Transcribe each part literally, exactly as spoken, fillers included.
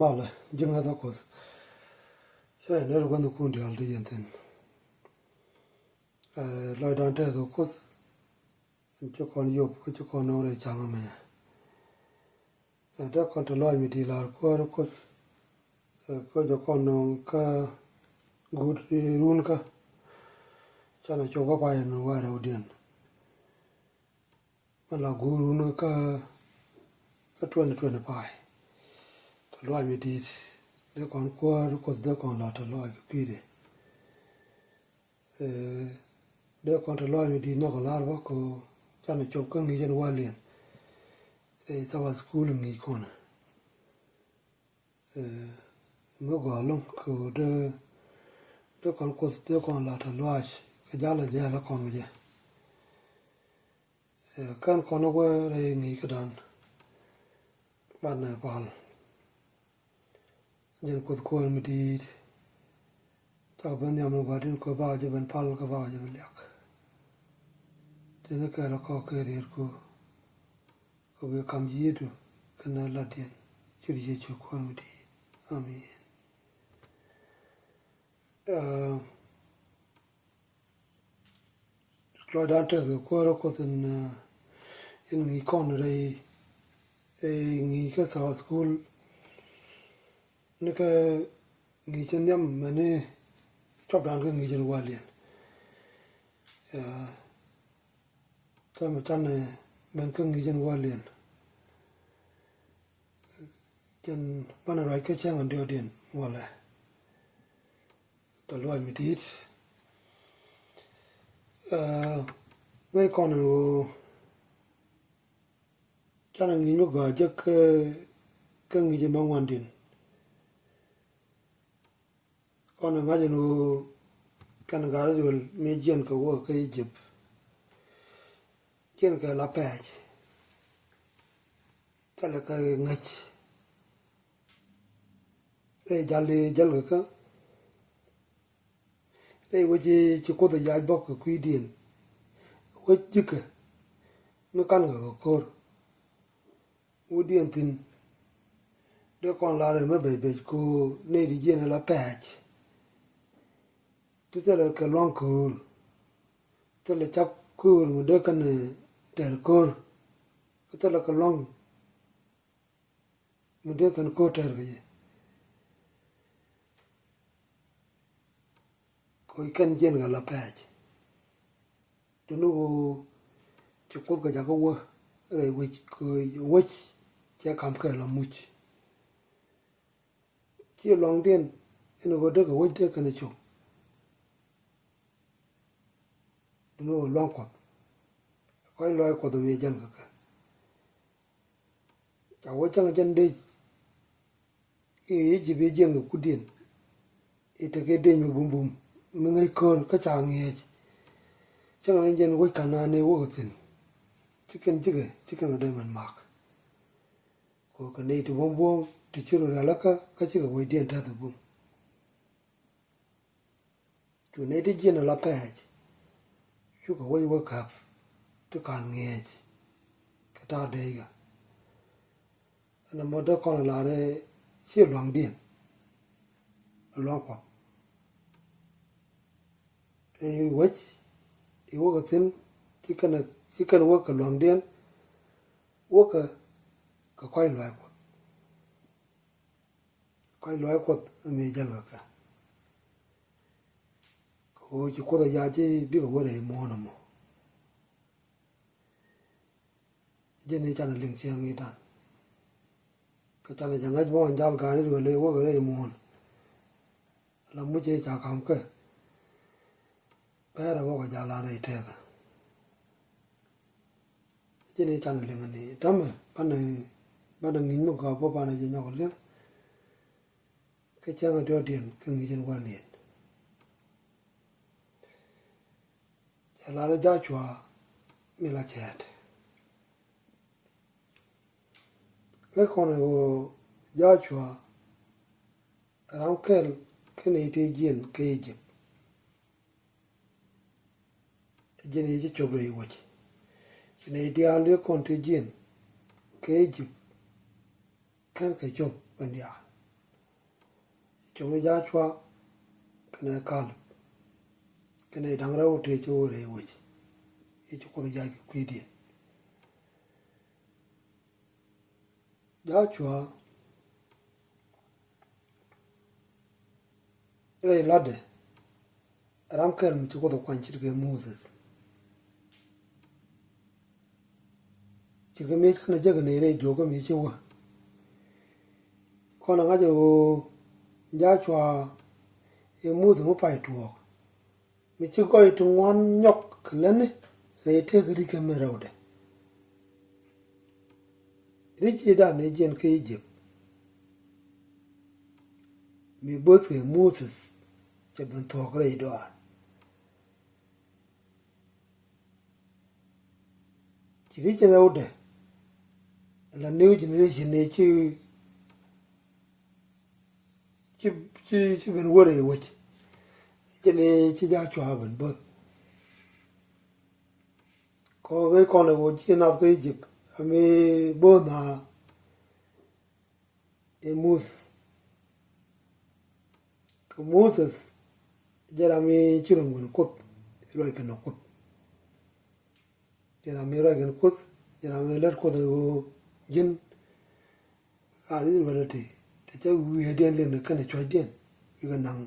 Malɛ ji̱ ŋäth ɔ Kuoth. Cä yɛ ner gua̱ndhikun diaal ti yɛn thi̱n. Ɛ, lɔcdan tɛth ɔ Kuoth. Ɛn ci kɔn yop kä ci kɔn nɔŋ rɛy ca̱ŋ ɛmɛ. Ɛ, dee kɔn te lɔc mi di̱i̱t la̱r kuäär ɔ Kuoth. Ɛ, kä jɛ kɔn nɔŋ kä guut runkä. Canɛ cop kä pay ɛn wäl rɛwdiɛn. Mɛ la guurun kä, kä twenty twenty-five. Te luac mi di̱i̱t, dee kɔn kuäär Kuoth dee kɔn la te luac kɛ kui̱dɛ. Ɛ, dee kɔn te luac mi di̱i̱t nhɔk kɛ la̱r bä kɛ canɛ cop kä ŋi̱i̱c ɛn wäliɛn. Rɛy Sabbath School ŋi̱i̱c kɔn. Ɛ, mi gɔaa ɛlɔ̱ŋ kɛ ɣöö dee, dee kɔn Kuoth dee kɔn la te luac kɛ jal ɛ jɛɛl ɛ kɔn kɛ jɛ. Ɛ, kɛn kɔn wee rɛy ŋi̱i̱c kädan. Banɛ pal. Jɛn Kuoth kuäär mi di̱i̱t. Cakɔ ben nhiam ni gua̱di̱n kɛ bakɔ jɛ ben pal kɛ bakɔ jɛ ben liak. Tëë ni kɛɛl ɛ kɔk kɛ rietku. Kɛ bi kam ji̱ yiëëdu kɛnɛ latdiɛn. Ciöt Yecu kuäär mi di̱i̱t. Amen. Ɛ, Lɔcdan tɛth kɛ kuäärä Kuoth in, ɛ, in ŋi̱i̱c kɔn rɛy, ɛ, ŋi̱i̱c kä Sabbath School. Ni kä ŋi̱i̱c in nhiam mɛni cuɔpdan kä ŋi̱i̱c in wäliɛn. Ɛ, täämɛ canɛ ben kä ŋi̱i̱c in wäliɛn. Jɛn banɛ ruac kä cäŋ in diɔ̱ɔ̱kdiɛn walɛ. Te luac mi di̱i̱t. Ɛ, ŋäc kɔn in ɣöö canɛ ŋi̱i̱c mi gɔaa jek kä, kä ŋi̱i̱c in ma ŋuandiɛn. Kɔn in ŋa̱c in ɣöö kɛn gat rɛl mi jiɛn kɛ wä kä Egypt. Jiɛn kɛ la pɛɛc. Thilɛ kɛ ŋäc. Rɛy jal i̱ jäl kɛ kä. Rɛy wec i̱ ci Kuoth ɛ yac bä kɛ kui̱diɛn. Wec ji̱kɛ mi ka̱n kɛ kɛ ko̱r. Wutdiɛn thi̱n. Dee kɔn lar ɛmɛ bɛc bɛc ko̱r nɛy ti jiɛn ala pɛ̈ɛ̈c. Ti thilɛ kɛ lua̱ŋ ko̱r. Thilɛ cap ko̱r mi dee kɛn tɛr ko̱r. Ti thilɛ kɛ lua̱ŋ mi dee kɛn ko̱r tɛr kɛ jɛ. Kɛ kɛn jiɛn kɛ la pɛ̈ɛ̈c. Tuni ɣöö ci Kuoth kɛ jakä wä rɛy wec kɛ wec cɛ kam kɛ la muc. Ci luaŋdiɛn in ɣöö dee kɛ wec dee kɛn cop. Tuni ɣöö luaŋ Kuɔth. Kɔc lɔc Kuɔth mi jɛn kɛ kɛ. Ca wä cäŋ jɛn dec. I̱ Egypt i̱ jiɛn kɛ kutdiɛn. I̱ tekɛ dec mi bumbum mi ŋäc ko̱r kä ca ŋi̱eec. Cäŋ ni jɛn wec Kanaan i̱ wäkɛ thi̱n. Ci kɛn cikɛ, ci kɛn kɛ dee mɛn mak. Kɛ kɛ nɛy ti buɔ̱m buɔ̱m ti ci rɔ rialikä kä cikɛ wecdiɛn tɛth bum. Cu nɛy ti jiɛn ala pɛ̈ɛ̈c. Cukɛ wec wä käp ti ka̱n ŋi̱eec. Kɛ ta̱a̱ dɛckä. Ɛn ɛmɔ dee kɔn ɛ lar ɛ ci luaŋdiɛn. Ɛ luaŋ Kuɔth. Ɛ wec i̱ wäkɛ thi̱n ci kɛn, ci kɛn wäkɛ luaŋdiɛn. Wäkɛ kɛ kɔc lua̱c Kuɔth. Kɔc lua̱c Kuɔth ɛ mi jäl kɛ kɛ. Kɛ ɣöö ci Kuoth ɛ yac i̱ bikɛ wä rɛy muɔ̱ɔ̱n ɛmɔ. Jɛn i̱ canɛ liŋ ciɛŋ i̱ dan. Kä canɛ jɛ ŋäc bä ɣän jal ga̱a̱n i̱ ruël i̱ wäkɛ rɛy muɔ̱ɔ̱n. La muc i̱ ca ka̱m kɛ. Pɛrɛ bä kɛ jal an rɛy tɛɛkä. Jɛn i̱ canɛ liŋ ani tämɛ banɛ, banɛ ŋi̱i̱c mi gɔaa bä banɛ jɛ nyɔk liŋ. Kä cäŋ a diɔ̱ɔ̱kdiɛn kä ŋi̱i̱c in wäliɛn. Cɛ lar i̱ Jacua mi la cɛɛt. Ŋäc kɔn ɛ ɣöö Jacua ram kɛl kä nɛy tëë jiɛn kä Egypt. Jiɛn i̱ ci cop rɛy wec. Ci nɛy diaal i̱ kɔn tëë jiɛn kä Egypt. Kɛn kɛ cop kɛn diaal. Cuŋni Jacua kɛnɛ Kalɛb kɛnɛ da̱ŋ rɛw tëë ci wä rɛy wec, i̱ ci Kuoth jac kɛ kui̱diɛn. Jacua rɛy la̱tdɛ ram kɛl mi ci Kuoth kuany ce̱tkɛ Muthɛ. Ce̱tkɛ mi canɛ jek ni rɛy juɔkä mi ci wä. Kɔn a ŋa̱c ɛ ɣöö Jacua ɛ Muthɛ mi pay tuɔɔk, mi ci gɔy ti ŋuan nyɔk kɛ lätni rɛy tëëk ri̱c kɛ min rɛwdɛ. Ri̱c i̱ dan ɛ jiɛn kä Egypt, mi bo̱thkɛ Muthɛ cɛ ben thuɔ̱k rɛy dɔaar. Ci ri̱c in rɛwdɛ la new generation ni ci ci ci ci ben wä rɛy wec. Ci ni ci Jacua ben bo̱th. Kɔ ɣöö kɔn ɛ ɣöö ji̱ nath kä Egypt ami bo̱o̱th na ɛ Muthɛ. Kɛ Muthɛ jɛ ram mi ci rɔm kɛn Kuoth, ruac kɛn Kuoth. Jɛ ram mi ruac kɛn Kuoth, jɛ ram mi lät Kuoth ɛ ɣöö ji̱n ɣaar Israel ti, ti cä wi̱i̱diɛn liŋ ni kɛnɛ cua̱cdiɛn, bikɛ naŋ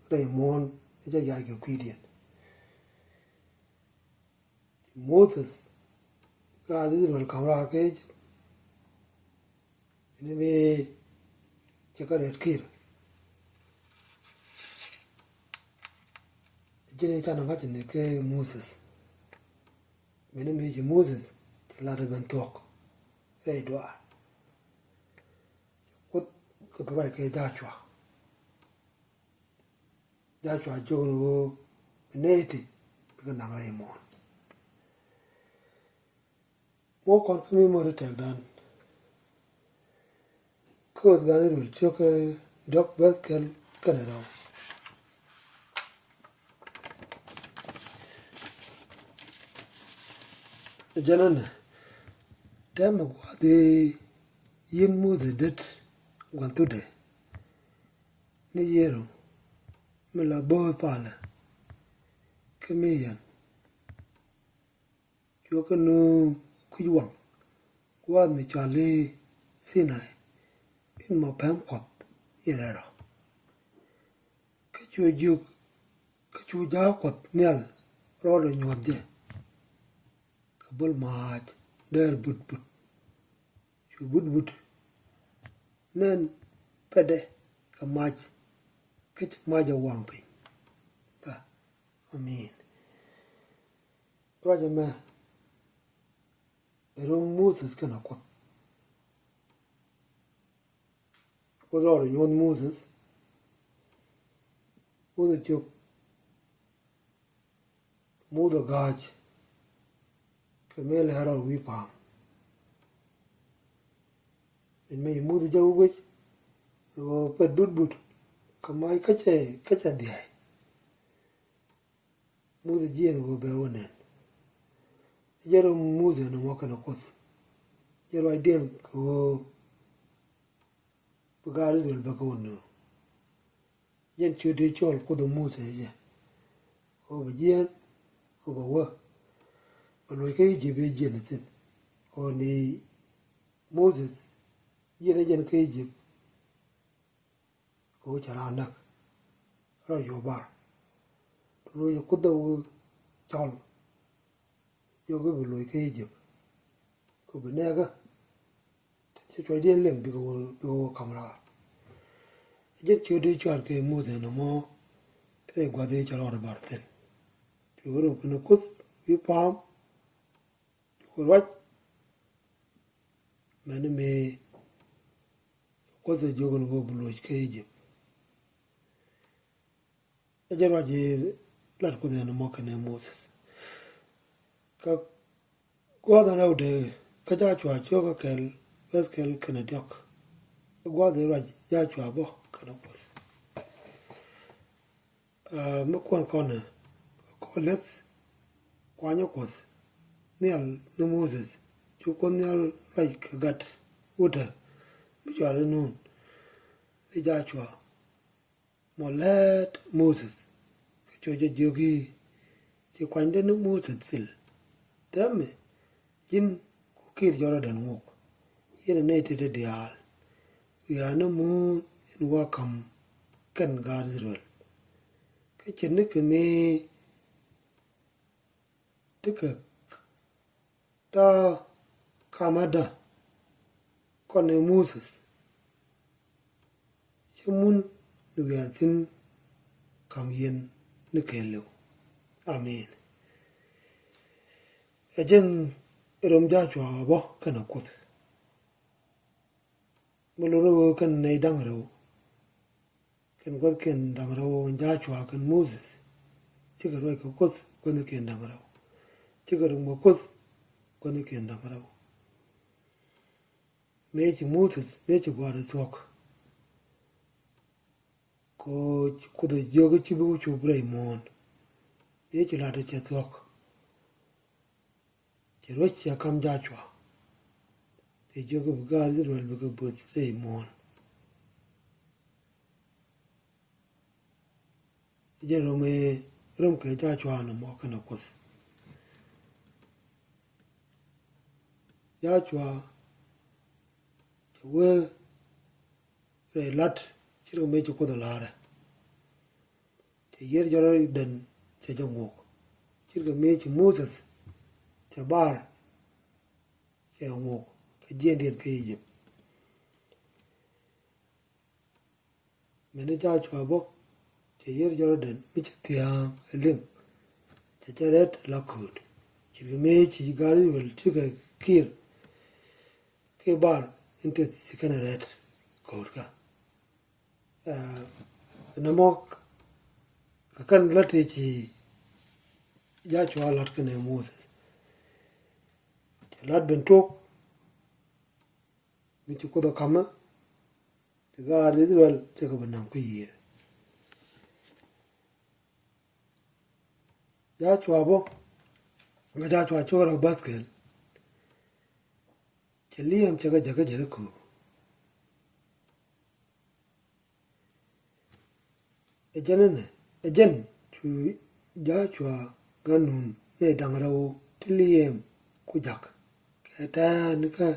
rɛy muɔ̱ɔ̱n, ti cä yac kɛ kui̱diɛn. Muthɛ ɣaar Israel ka̱m raar kä Egypt. Ini mi cɛ kɛ rɛt ki̱i̱r. Ji̱n i̱ canɛ ŋa̱c ni kɛ Muthɛ. Mini mi ci Muthɛ ci lat ben thuɔ̱k rɛy dɔaar. Kuoth kɛ bi ruac kɛ Jacua. Jacua jiök ni ɣöö bi nɛy ti bikɛ naŋ rɛy muɔ̱ɔ̱n. Ŋuɔ̱k kɔn kä mi mot tɛkdan. Kä Ɣɔth gan Israel cio̱k kä diɔ̱k bɛth kɛl kɛnɛ rɛw. Jɛn ɛnɛ, tɛmɛ gua̱a̱th i̱ yɛn Muthɛ det gua̱n thutdɛ ni Yɛro mi la bo̱o̱th palä kä mi yɛn. Cuɛ kɛ nööŋ kui̱c waŋ gua̱a̱th mi cɔal i̱ Thinai, in ma pɛm Kuɔth in rɛl rɔ. Kä cuɛ jiök, kä cu ja̱a̱k Kuɔth Nhial rɔɔdɛ nyuɔ̱th jɛ kɛ bol maac dɛɛr but but. Cu but but nɛn pɛtdɛ kɛ mac, kä ci mac ɛ waŋ piny. Bä, amin. Ruac ɛmɛ ɛ rom Muthɛ kɛnɛ Kuoth. Kuoth rɔɔdɛ nyuɔ̱th Muthɛ. Muthɛ cop, Muthɛ ga̱a̱c kɛ mëë lɛ rɔɔd wi̱i̱ pa̱a̱m. Min mëë Muthɛ jɛ wä guic ɣöö pɛt but but kɛ mac kä cɛ, kä cɛ dhia̱a̱c. Muthɛ jiɛɛn ɣöö bɛ wä nɛn. Jɛ rɔ Muthɛ nɔmɔ kɛnɛ Kuoth. Jɛ ruacdiɛn kɛ ɣöö bi gaat Israel bɛ kɛ wä nööŋ. Jɛn ciöt dee cɔl Kuoth ɛ Muthɛ jɛ. Ɣöö bɛ jiɛɛn, ɣöö bɛ wä. Bɛ luɔc kä Egypt ëë jiɛn ɛ thi̱n. Ɣöö ni Muthɛ jiɛn ɛ jɛn kä Egypt. Kɛ ɣöö cɛ raan näk rɔ yuɔp bar. Duundɛ Kuoth ɛ wä cɔl. Jiök i̱ bi loc kä Egypt. Kɛ bi nɛɛkä tin cɛ cuɔcdiɛn liŋ bikɛ wä, bikɛ wä ka̱m raar. Jɛn ciöt dee cɔal kɛ Muthɛ nɔmɔ rɛy gua̱th i̱ cɛ rɔɔdɛ bar thi̱n. Cu wä röm kɛnɛ Kuoth wi̱i̱ pa̱a̱m. Cu kɛ ruac mɛni mëë Kuoth ɛ jiök ni ɣöö bi loc kä Egypt. Ɛ jɛn ruac i̱ lat Kuoth ɛn mɔ kɛnɛ Muthɛ. Kä gua̱a̱th in rɛwdɛ kä Jacua cio̱kä kɛl, bɛth kɛl kɛnɛ diɔ̱k. Ɛ gua̱a̱th in ruac Jacua bä kɛnɛ Kuoth. Aa, mi kuɔn kɔn ɛ kɔn leth kuanyä Kuɔth Nhial ni Muthɛ. Cu Kuoth Nhial ruac kɛ gat wutdä mi cɔal i̱ Nun ni Jacua. Mɔ läät Moses kɛ cuɔ jɛ jiök i̱, ci kuanydä ni Moses thil, täämɛ ji̱n ku ki̱i̱r Jɔrdan ŋuk, yɛn ɛ nɛy tetdä diaal, wiaa ni muun in wä ka̱m kɛn gaat I-thɛ-rɛl. Kä ce̱tnikɛ mëë tekɛ ta̱a̱ kamädä, kɔnɛ Moses, cä mun ni wiaa thi̱n ka̱m yɛn ni kɛɛliw. Amen. Ɛ jɛn rom Jɔcua bä kɛnɛ Kuoth. Mi lot ni ɣöö kɛn nɛy da̱ŋ rɛw, kɛn gua̱thkiɛn da̱ŋ rɛw, Jɔcua kɛn Moses, cikɛ ruac kɛ Kuoth gua̱thnikiɛn da̱ŋ rɛw, cikɛ röm kɛ Kuoth gua̱thnikiɛn da̱ŋ rɛw. Mëë ci Moses, mëë ci gua̱a̱r ɛ thuɔ̱k, kɛ ɣöö ci Kuoth ɛ jiök i̱ /ci bi wä cup rɛy muɔ̱ɔ̱n. Mëë ci la̱t ɛ cɛ thuɔ̱k, cɛ ruec cɛ ka̱m Jɔcua, cɛ jiök i̱ bi gaat I-thɛ-rɛl bikɛ böth rɛy muɔ̱ɔ̱n. Jɛn rom ëë rom kɛ Jɔcua nɔmɔ kɛnɛ Kuoth. Jɔcua cɛ wee rɛy la̱t ce̱tkɛ mëë ci Kuoth ɛ la̱rɛ. Cɛ yiër Jɔrdan, cɛ jɛ ŋuk, ce̱tkɛ mëë ci Moses cɛ bar, cɛ ŋuk kɛ jiɛndiɛn kä I-jëp. Mëni Jɔcua bä, cɛ yiër Jɔrdan mi ci thia̱a̱ŋ ɛ liŋ, cɛ jɛ rɛt la kööt, ce̱tkɛ mëë ci gaat I-thɛ-rɛl cikɛ ki̱i̱r kiɛ bar in tëth, ci kɛn ɛ rɛt köötkä. Ɛ, nɔmɔ kɛ kɛn la̱t tëë ci Jɔcua la̱t kɛnɛ Moses. Cɛ la̱t ben tuɔ̱k mi ci Kuoth ɛ ka̱mä, ti gaat I-thɛ-rɛl, cɛ kɛ bi naŋ kui̱ yiëë. Jɔcua bä, kä Jɔcua cukɛ rɔ bäth kɛl, cɛ liɛm cɛ kɛ jäkä Jɛriko. Ɛ jɛn ɛnɛ, ɛ jɛn cu Jɔcua gat nun nɛy da̱ŋ rɛw ti liɛm ku ja̱k kɛ tɛ̱̈ɛ̱̈n kä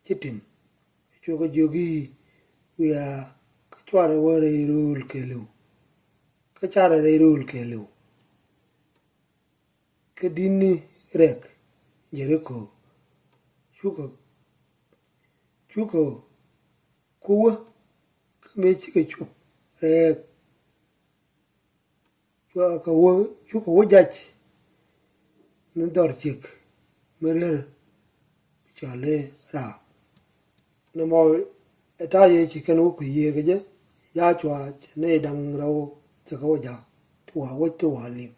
Citim. Ɛ cuɛ kɛ jiök i̱, wiaa kä cuarɛ wä rɛy rööl kɛɛliw, kä carɛ rɛy rööl kɛɛliw. Kä di̱tni rɛk Jɛriko, cukɛ, cukɛ ku wä, kä mëë cikɛ cup rɛk, cukɛ wä, cukɛ wä jac ni dhɔr ciek mi rier mi cɔal i̱ Raab. Nɔmɔ ɛ ta̱a̱ yɛ ci kɛn wä kui̱ yiëë kɛ jɛ, Jɔcua cɛ nɛy da̱ŋ rɛw cɛ kɛ wä ja̱k ti wa wec ti wa liŋ.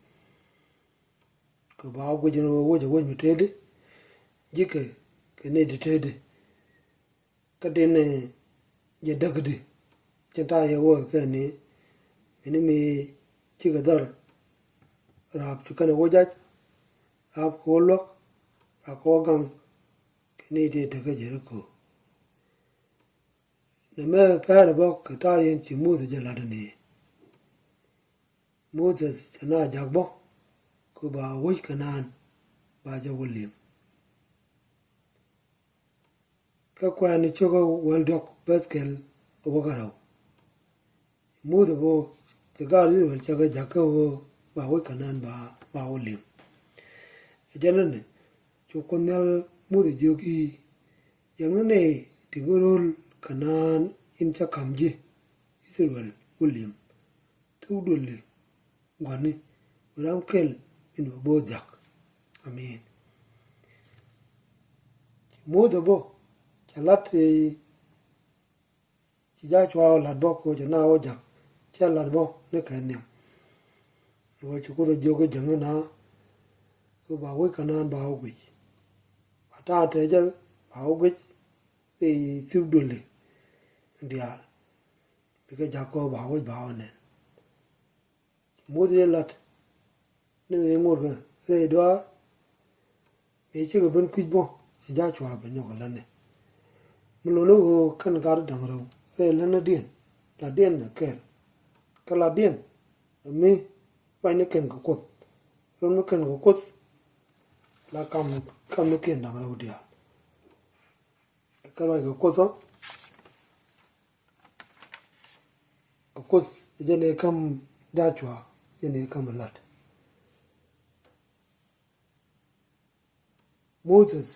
Kɛ ba wä guic ni wä wec ɛ wec mi tëëdi, ji̱kɛ kɛ nɛy ti tëëdi. Kä tin ɛ jɛ däkdi, cɛ ta̱a̱ yɛ wä kɛ ni, mi ni mi cikɛ dhɔr Raab ci kɛn ɛ wä jac, Raab kɛ wä luäk, Raab kɛ wä gaŋ kɛ nɛy ti tekä Jɛriko. Nɛmɛ pɛrɛ bä kɛ ta̱a̱ yɛn ci Muthɛ jɛ la̱t ni. Muthɛ cɛ na ja̱k bä, kɛ ba wec Kanaan, ba jɛ wä li̱em. Kä Kuɛ̈ɛ̈n cio̱kä wäl diɔ̱k bäth kɛl wäkä rɛw. Muthɛ bä, cɛ gaat I-thɛ-rɛl cɛ kɛ ja̱k kä ɣöö ba wec Kanaan ba, ba wä li̱em. Ɛ jɛn ɛnɛ, cu Kuoth Nhial Muthɛ jiök i̱, jiäkni nɛy ti bi rööl Kanaan in cä ka̱m ji̱ I-thɛ-rɛl wä li̱em. Thuk duëli gua̱ni, wä ram kɛl in wä bo̱o̱th ja̱k. Amen. Ci Muthɛ bä, cɛ la̱t i̱, ci Jɔcua wä la̱t bä kɛ ɣöö cɛ na wä ja̱k, cɛ la̱t bä ni kɛ nhiam. Wä ci Kuoth ɛ jiök i̱, jiäkni naath, kɛ ba wec Kanaan ba wä guic. Ba ta̱a̱ tɛcä ba wä guic rɛy thuk duëli diaal. Bikɛ ja̱k kɛ ɣöö ba wec ba wä nɛn. Ci Muthɛ jɛ la̱t ni mëë ŋotkɛ rɛy dɔaar, mëë cikɛ ben kui̱c bä, ci Jɔcua ben nyɔk ɛ lätni. Mi lo̱ni ɣöö kɛn gaat da̱ŋ rɛw rɛy lätnidiɛn, la̱tdiɛn ɛ kɛl. Kä latdiɛn ɛ mi ruacnikiɛn kɛ Kuoth. Ruacnikiɛn kɛ Kuoth la kam, kamnikiɛn da̱ŋ rɛw diaal. Kä ruac kɛ Kuoth ɔ, kɛ Kuoth jɛn ɛ käm Jacua, jɛn ɛ käm lat. Moses,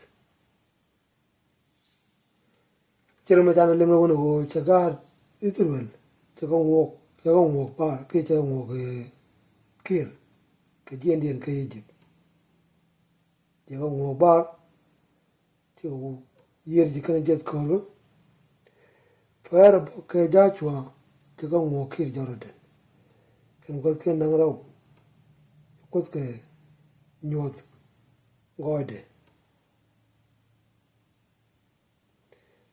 ci rɛ mɛ canɛ liŋ rɛ wän ɛ ɣöö cɛ gaat Ithɛrɛl cɛ kɛ ŋuɔk, cɛ kɛ ŋuɔk bar kiɛ cɛ kɛ ŋuɔk, eh, Kir kɛ jiɛndiɛn kä Egypt. Cɛ kɛ ŋuɔk bar, ci kɛ wä yiër ji̱ kɛnɛ jiɛth köör kä. Pɛrɛ bä kɛ Jacua cɛ kɛ ŋuɔk Kir Jɔrdɛn. Kɛn kuäthkiɛn da̱ŋ rɛw, kuäth kɛ nyuɔth gɔɔydɛ.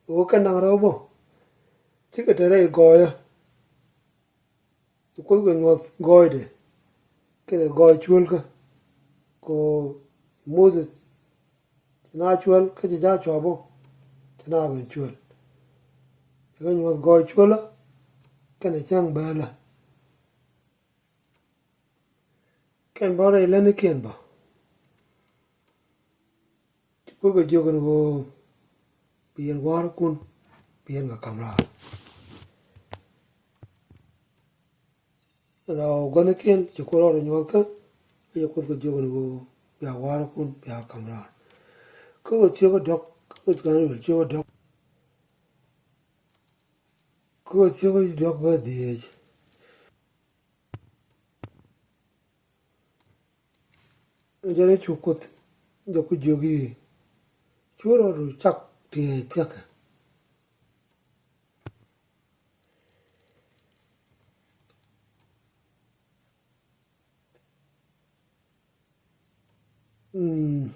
Ɣöö kɛn da̱ŋ rɛw bä cikɛ te rɛy gɔɔyä. Ci kuoth kɛ nyuɔth gɔɔydɛ kɛnɛ gɔɔy cuëlkä. Kɛ ɣöö Moses ci na cuɛl kä ci Jacua bä ci na ben cuɛl. Ci kɛ nyuɔth gɔɔy cuëlä kɛnɛ cäŋ bäälä. Kɛn bä rɛy lätnikiɛn bä. Ci kuoth kɛ jiök ɛn ɣöö bi yɛn wa̱a̱rikun bi yɛn kɛ ka̱m raar. Rɛw gua̱thnikiɛn ci kuoth rɔɔdɛ nyuɔ̱thkä, kä ci kuoth kɛ jiök ɛn ɣöö bia wa̱a̱rikun bia ka̱m raar. Kä ɣöö thiekä diɔ̱k, kä ɣöö thiekä diɔ̱k, kä ɣöö thiekä diɔ̱k bä dhieec. Jɛn i̱ cu kuoth jɛ ku jiök i̱ cu rɔɔdu cak ti thiäkä. Mm.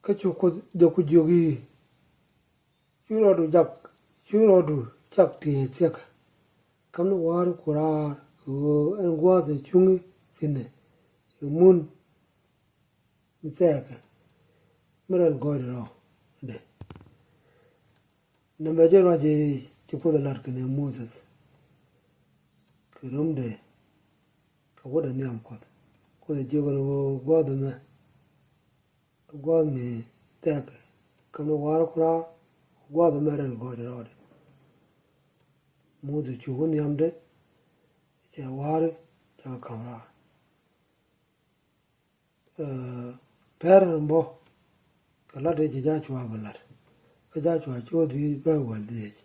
Kä cu kuoth jɛ ku jiök i̱ cu rɔɔdu jak, cu rɔɔdu cak ti thiäkä. Ka̱m ni wa̱a̱ri ku raar kɛ ɣöö ɛn gua̱a̱th ɛ cuŋi thi̱nɛ ɛ mun mi thɛɛkɛ mi rɛl gɔɔydɛ rɔɔdɛ. Nɛmɛ jɛ ruac i̱ ci kuoth ɛ lat kɛnɛ Moses kɛ romdɛ kɛ wädɛ nhiam kuɔth. Kuoth ɛ jiök ɛn ɣöö gua̱a̱th ɛmɛ gua̱a̱th mi thɛɛkɛ, ka̱m ni wa̱a̱ri ku raar, gua̱a̱th ɛmɛ rɛl gɔɔydɛ rɔɔdɛ. Moses cu wä nhiamdɛ, cɛ wa̱a̱ri cɛ kɛ ka̱m raar. Ɛ, pɛr ɛn bä kɛ lat dee ci Jacua bä lat. Kä Jacua cu dhiec bä wäl dhiec.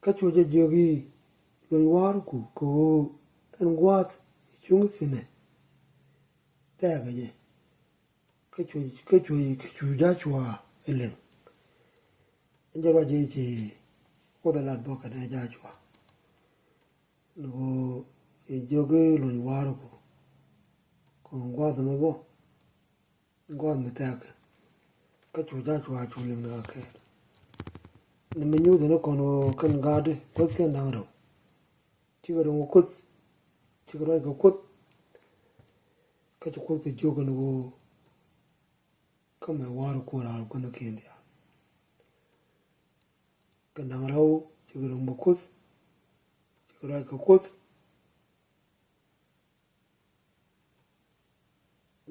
Kä cu jɛ jiök i̱ luny wa̱a̱riku kɛ ɣöö ɛn gua̱a̱th cuŋ thi̱nɛ thɛɛkɛ jɛ. Kä cu, kä cu, kä cu Jacua ɛ liŋ. Ɛn jɛ ruac i̱ ci kuoth ɛ lat bä kɛnɛ Jacua. Ni ɣöö i̱ jiök i̱ luny wa̱a̱riku kɛ ɣöö gua̱a̱th ɛmɛ bä gua̱a̱th mi thɛɛkɛ. Kä cu Jacua cu liŋ ni kɛ kɛɛl. Ni mi nyuuth ni kɔn ɣöö kɛn gaatdi kuoth kɛn da̱ŋ rɛw. Cikɛ rɛw kuoth, cikɛ ruac kɛ kuoth. Kä ci kuoth kɛ jiök kɛn ɣöö kä mɛ wa̱a̱ri kuoth raar gua̱thnikiɛn diaal. Kɛn da̱ŋ rɛw cikɛ rɛw mɛ kuoth, cikɛ ruac kɛ kuoth.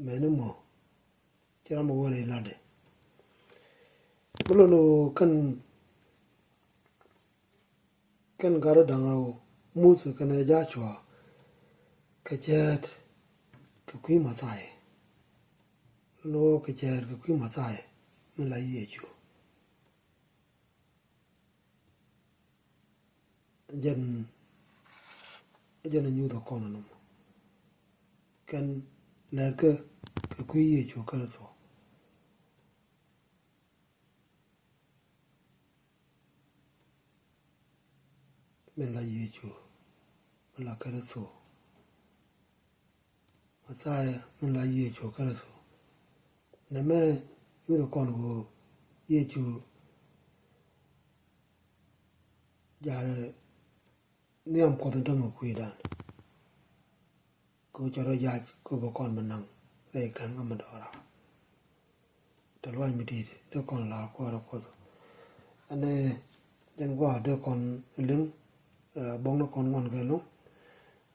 Mɛni mɔ ci ram mɔ wä rɛy latdɛ. Mi lon ɣöö kɛn, kɛn gat da̱ŋ rɛw Muthɛ kɛnɛ Jacua kɛ cɛɛt kɛ kui̱ Mɛthia. Lon ɣöö kɛ cɛɛt kɛ kui̱ Mɛthia mi la Yecu. Jɛn, jɛn a nyuuth a kɔn a nɔmɔ. Kɛn lɛrkɛ kɛ kui̱ Yecu Kritho. Min la Yecu, min la Kritho. Mɛthia min la Yecu Kritho. Nɛmɛ nyuth kɔn ɣöö Yecu jarɛ nhiam Kuɔth in tämɛ kui̱dan. Kɛ ɣöö cɛ rɔ yac kɛ ɣöö bɛ kɔn bɛ naŋ rɛy kɛn kä mi dɔɔra. Te luac mi di̱i̱t dee kɔn lar kuäärä Kuɔth. Ɛn ɛ Jɛn gua̱a̱th dee kɔn liŋ, ɛ, buɔ̱ŋ ni kɔn ŋuan kɛ lo̱ŋ.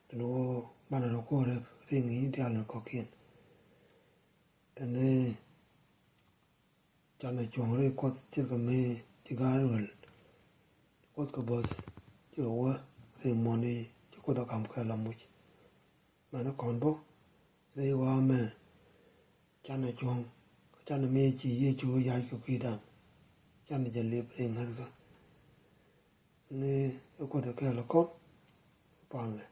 Tin ɣöö banɛ rɔ kuäär rɛp riŋ i̱ diaal ni kɔ̱kiɛn. Ɛn i̱ canɛ cuɔ̱ŋ ri Kuɔth ce̱tkɛ mëë ci ga̱a̱r ruel. Kuoth kɛ bo̱th ci kɛ wä ri muɔ̱n i̱ ci Kuoth ɛ ka̱m kɛ la muc. Mɛn kɔn bä ri wa̱a̱ mɛ canɛ cuɔ̱ŋ, canɛ mëë ci Yecu ya̱c kɛ kui̱dan. Canɛ jɛ lip ri ŋäthkä. Ni Kuoth ɛ kɛɛl ɛ kɔn panɛ.